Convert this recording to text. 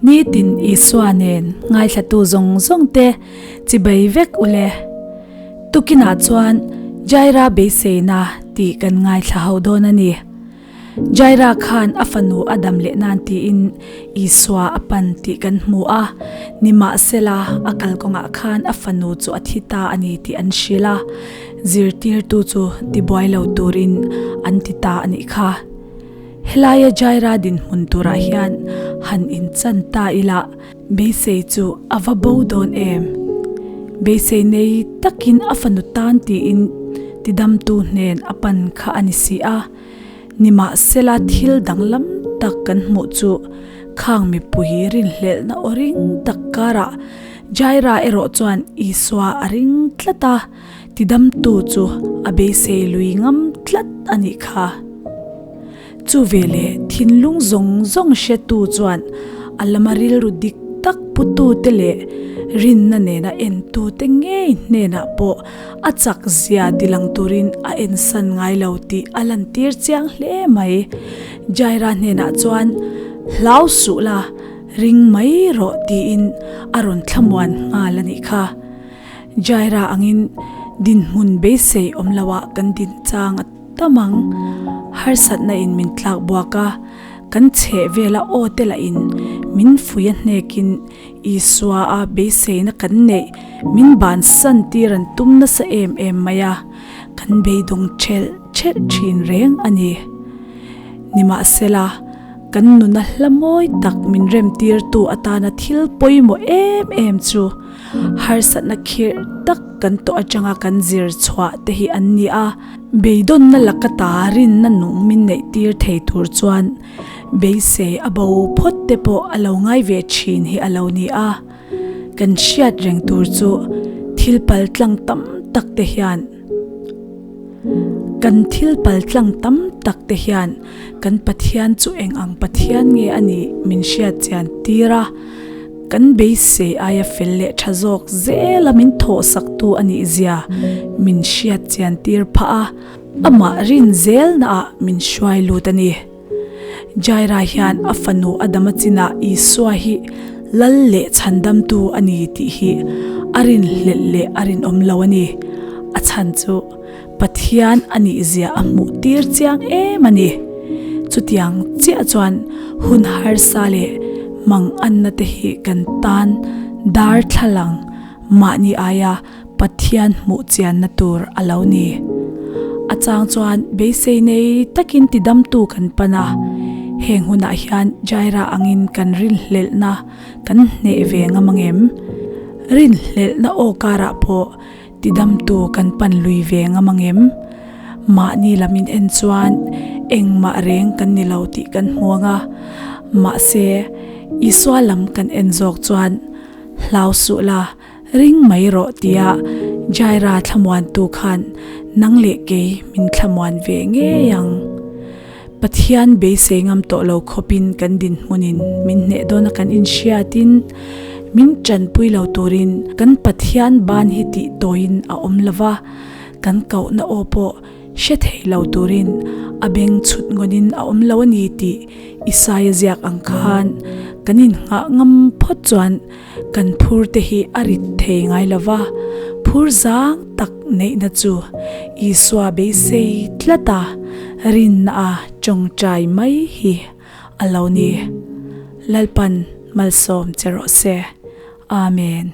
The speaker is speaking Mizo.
Nitin Isua nen ngaithlatu zawng zawng te chibai vek ule. Tukinah chuan Jaira beiseina tih kan ngaithla ho dawn a ni. Jaira khan a fanu a dam leh nan tiin Isua a pan tih kan hmu a, nimahsela a kalkawngah khan a fanu chu a thi ta a ni tih an hrilh a, zirtirtu chu tibuai lo turin an ti ta a nih kha. Helaia Jaira dinhmun turah hian han inchan ta ila beisei chu a va bo dawn em? Beisei nei takin a fanu tan tiin tidamtu hnen a pan kha a ni si a. Nimahsela thil danglam tak kan hmuh chu khang mipui rinhlelhna aw ring tak karah Jaira erawh chuan Isua a ring tlat a. Tidamtu chu a beisei lui ngam tlat a nih kha. Chu veleh thinlung zawng zawng hretu chuan a lama rilru dik tak putute leh rinna nena entute ngei hnenah pawh a chak zia tilang turin a ensan ngai lo tih a lantir chiang hle mai. Jaira hnenah chuan, Hlau suh la, ring mai rawh tiin a rawn thlamuan nghal a nih kha. Jaira angin dinhmun beisei awm loah kan din chang a tam ang. Harsatna in min tlak buak a, kan chheh vela aw te lah in min fui a hnekin Isua a beiseina kan neih min bansan tir an tum nasa em em mai a, kan beidawng thelh thelh thin reng a ni. Nimahsela, Kan nuna hla mawi tak min remtirtu atana thil pawimawh em em chu harsatna khirh tak kan tawh atanga kan zir chhuah te hi an ni a. Beidawnna laka ta rinna nung min neihtir thei tur chuan beisei a bo phawt te pawh a lo ngai ve thin hi a lo ni a. Kan hriat reng tur chu thil paltlang tam tak te hian Kan thil paltlang tam tak te hian kan Pathian chu eng ang Pathian nge a nih min hriat chian tir a, kan beisei aia fel leh tha zawk zela min thawhsaktu a nih zia min hriat chian tir phah a, amah rin zelnaah min hruai lut a ni. Jaira hian a fanu Adama chinah Isua hi Lal leh Chhandamtu a ni tih hi a rinhlelh leh a rinawm lo a ni. A chhan chu Pathian a nihzia a hmuh tir chiang em a ni. Chutiang chiah chuan hun harsa leh manganna te hi kan tan darthlalang mahni aia Pathian hmuh chianna tur a lo ni. A chang chuan beisei nei takin tidamtu kan pan a, heng hunah hian Jaira angin kan rinhlelhna kan hneh ve ngam ang em? Rinhlelhna aw karah pawh tidamtu kan pan lui ve ngam ang em? Mahni lamin en chuan engmah reng kan ni lo tih kan hmu ang a, mahse Isua lam kan en zawk chuan hlau suh la, Ring mai rawh tia Jaira thlamuantu khan nang leh kei min thlamuan ve ngei ang. Pathian beisei ngam tawh lo khawpin kan dinhmunin min hneh dawna kan inhriatin min tanpui lo turin kan Pathian ban hi tih tawiin a awm lova, kan kohna aw pawh hre thei lo turin a beng chhut ngawnin a awm lo a ni tih Isaia ziak ang khan kan innghah ngam phawt chuan Kan phur te hi a rit thei ngai lo va, phur zang tak neihna chu Isua beisei tlat a, rinna a tawngtai mai hi a lo ni. Lalpan malsawm che rawh se. Amen.